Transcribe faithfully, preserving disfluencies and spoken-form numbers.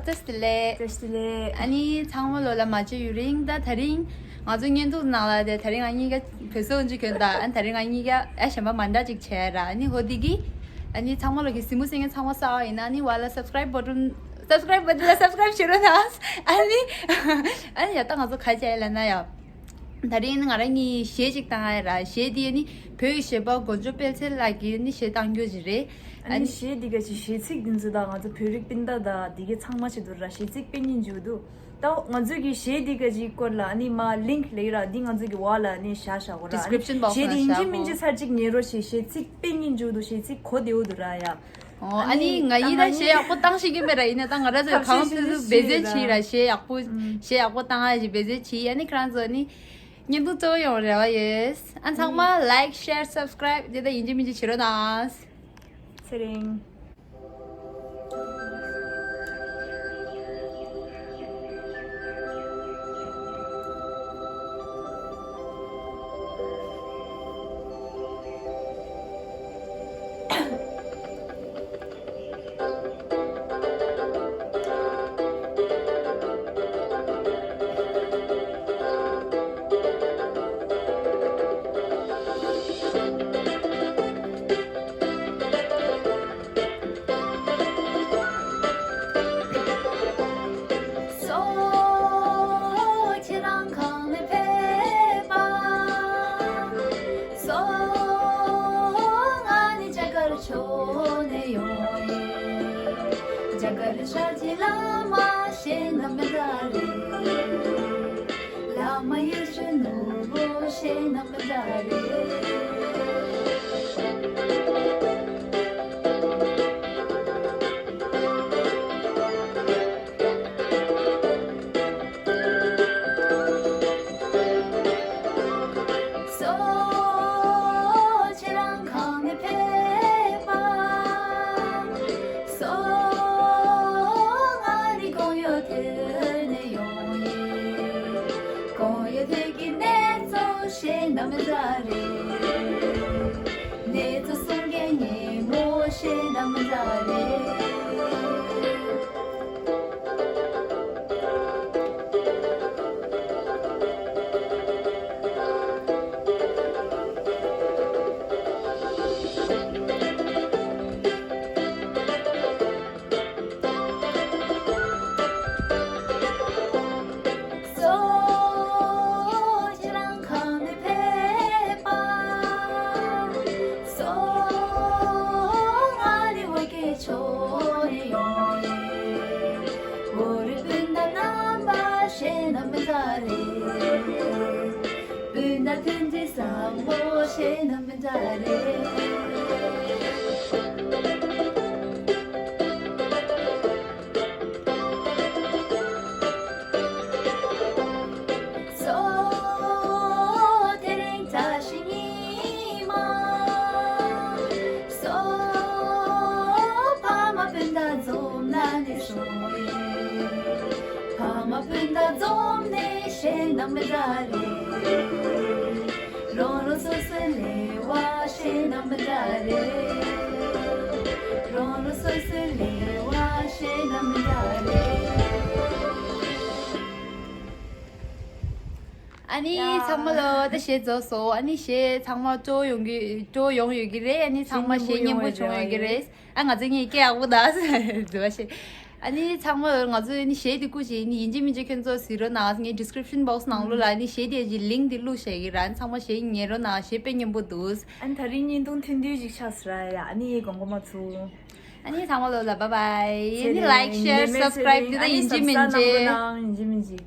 བཀྲ་ཤིས་བདེ་ལེགས། བཀྲ་ཤིས་བདེ་ལེགས། ཨ་ནི་ཚང་མ་ལོ་ལ་མ་བརྗེད་ཡུན་རིང་། ད་ད་རིང་ང་ཚོ་བརྙན་ཐུང་ནང་ལ་དེ་ད་རིང་ང་གཉིས་ཀ་བོད་སོག་འཇུ་གྱོན་ད། ཨ་ནི་ད་རིང་ང་གཉིས་ཀ་ཨ་གཞན་པ་མ་འདྲ་ཅིག་བྱས་ར། ཨ་ནི་ཧོ་དེ་གི་ཨ་ནི་ཚང་མ་ལོ་གི་གཟིགས་མོ་གསན་མཁན་ཚང་མ་གསར་པ་ཡིན་ན་ཨ་ནི་བ་ལ་སབ་སི་ཀ་རའིབ་བ་ཊན་སབ་སི་ཀ་རའིབ་བ་ཊན་ལ་སབ་སི་ཀ་རའིབ་བྱེད་རོགས་གནང་། ཨ་ནི་ཨ་ནི་ཡ་ད་ང་ཚོ་ག་བྱས་ལ་ན་ཡ། ད་རིང་ང་རང་གཉིས་གཞས་ཅིག་བཏང་ཡ་ར། གཞས་འདི་ནི་བོད་ཀྱི་གཞས་པ་དགོན་མཆོག་དཔལ་འཚེར་ལགས་ཀྱིས་ནི་གཞས་བཏང་རྒྱུ་ཅིག་རེད། ཨ་ཨ་ནི་ནི་གཞས་འདི་ག་ཅིག་གཞས་ཚིག་འདི་ཚོ་དང་ང་ཚོ་བོད་རིགས་སྤུན་ཟླ་དང་འདི་གའི་ཚང་མ་ཞིག་འདུག་ར། གཞས་ཚིག་དཔེ་སྙིང་རྗེ་འདུག་ད་ང་ཚོ་གི་གཞས་འདི་ག་ཅིག་སྐོར་ལ་ཨ་ནི་མ་ལིང་ལེགས་ར་འདི་ང་ཚོ་གི་བ་ལ་ནི་བཞག་བཞག་གོ་ར། ཨ་ནི་ཌིསི་ཀི་རིབ་ཤན་བོག་སི་གཞས་འདི་ཡིན་གཅིག་མིན་གཅིག་ཚར་གཅིག་ཉན་རོགས་བྱེད། གཞས་ཚིག་དཔེ་སྙིང་རྗེ་འདུག་གཞས་ཚིག་གོ་བདེ་བོ་འདུག་ར་ཡ། ཨོ། ཨ་ཨ་ནི་ནི་ང་ཡིན་ད་ད་ང་གཞས་ཡག་པོ་བཏང་ཤེས་ཀྱི་མེད་ར། ཡིན་ན་ད་ང་རང་ཚོའི་ཐབས་གང་ཤེས་ཚོད་ཤེས་འབད་བརྩོན་བྱེད་ར། ར། གཞས་ཡག་པོ་ཨུམ། གཞས་ཡག་པོ་བཏང་ཡ་ཞིག་འབད་བརྩོན་བྱེད། ཨ་ནི་ཁྱེད་རང་ཚོ་ཨ་ནི་བརྙན་ཐུང་གཙོ་བོ་ཡོང་རེ་བ་ཡོད། ཨ་ཚང་མ་ཨུམ། ལའིཀ་ཤེར་སབ་སི་ཀ་རའིབ་དེ་ད་ཡིན་གཅིག་མིན་གཅིག་བྱེད་རོགས་གནང་། ཚེ་རིང་། སོ། ཁྱེད་རང་གང་ནས་ཕེབས་པ། སོ། ང་ནི་རྒྱ་གར་ཕྱོགས་ནས་ཡོང་ཡིན། རྒྱ་གར་ཤར་གྱི་བླ་མ་ཞེ་ན་མི་འདྲ་རེད། བླ་མ་ཡེ་ཤེས་ནོར་བུ་ཞེ་ན་མི་འདྲ་རེད། སོ། ཁྱེད་རང་གང་ནས་ཕེབས་པ། སོ། ང་ནི་ཀོང་ཡོ་ཐེ་ནས་ཡོང་ཡིན། ཀོང་ཡོ་ཐེ་གི་གནས་ཚུལ་ཞེ་ན་མི་འདྲ་རེད། གནས་ཚུལ་གསུང་མཁན་ཉིན་མོ་ཞེ་ན་མི་འདྲ་རེད། སོ། ཁྱེད་རང་གང་ནས་ཕེབས་པ། སོ། ང་ནི་བོད་ཀྱི་ཕྱོགས་ནས་ཡོང་ཡིན། བོད་རིགས་སྤུན་ཟླ་རྣམ་པ་ཞེ་ན་མི་འདྲ་རེད། སྤུན་ཟླ་མཐུན་སྒྲིལ་བཟང་པོ་ཞེ་ན་མི་འདྲ་རེད། སོ། དེ་རིང་བཀྲ་ཤིས་ཉི་མ། སོ། ཕ་མ་སྤུན་ཟླ་འཛོམས་ན་ནི་སོང་ཡིན། ཕ་མ་སྤུན་ཟླ་འཛོམས་ནས་ཞེ་ན་མི་འདྲ་རེད། རང་རང་སོ་སོའི་ལས་བ་ཞེ་ན་མི་འདྲ་རེད། རང་རང་སོ་སོའི་ལས་བ་ཞེ་ན་མི་འདྲ་རེད། ཨ་ནི་ཡ། ཚང་མ་ལོ་ད་གཞས་རྫོགས་སོང་། ཨ་ནི་གཞས་ཚང་མ་སྤྲོ་ཡོང་གི་སྤྲོ་ཡོང་ཡོད་ཀྱི་རེད། ཨ་ནི་ཚང་མ་གཞས་སྙན་པོ་བྱུང་ཡོད་ཀྱི་རེད། ཨ་ང་ཚོ་གཉིས་སྐད་ཡག་པོ་ད་འདུག་བ་ཤེས། ཨ་ནི་ཚང་མ་ང་ཚོ་ནི་གཞས་དེ་སྐུ་མཁྱེན་ནི་ཡིན་གཅིག་མིན་གཅིག་ཁྱོད་ཚོ་གཟིགས་རོགས་གནང་། ངའི་ཌིསི་ཀི་རིབ་ཤན་བོག་སི་ནང་ལོགས་ལ་ནི་གཞས་དེ་གི་ལིང་དེ་བླུགས་བཞག་གི་ར། ཨ་ནི་ཚང་མ་གཞས་ཉན་རོགས་གནང་། གཞས་དཔེ་སྙན་པོ་འདུག་ཨ་ནི་ད་རིང་བརྙན་ཐུང་ཐུང་ཐུང་ཞིག་ཆགས་སོང་ར་ཡ། ཨ་ནི་དགོངས་པ་མ་ཚོམས། ཨ་ནི་ཚང་མ་ལོ་ལ་བཱའི་བཱའི། ཨ་ནི་ལའིཀ་ཤེར་སབ་སི་ཀ་རའིབ་དེ་ད་ཡིན་གཅིག་མིན་གཅིག་ཡིན་གཅིག་མིན་གཅིག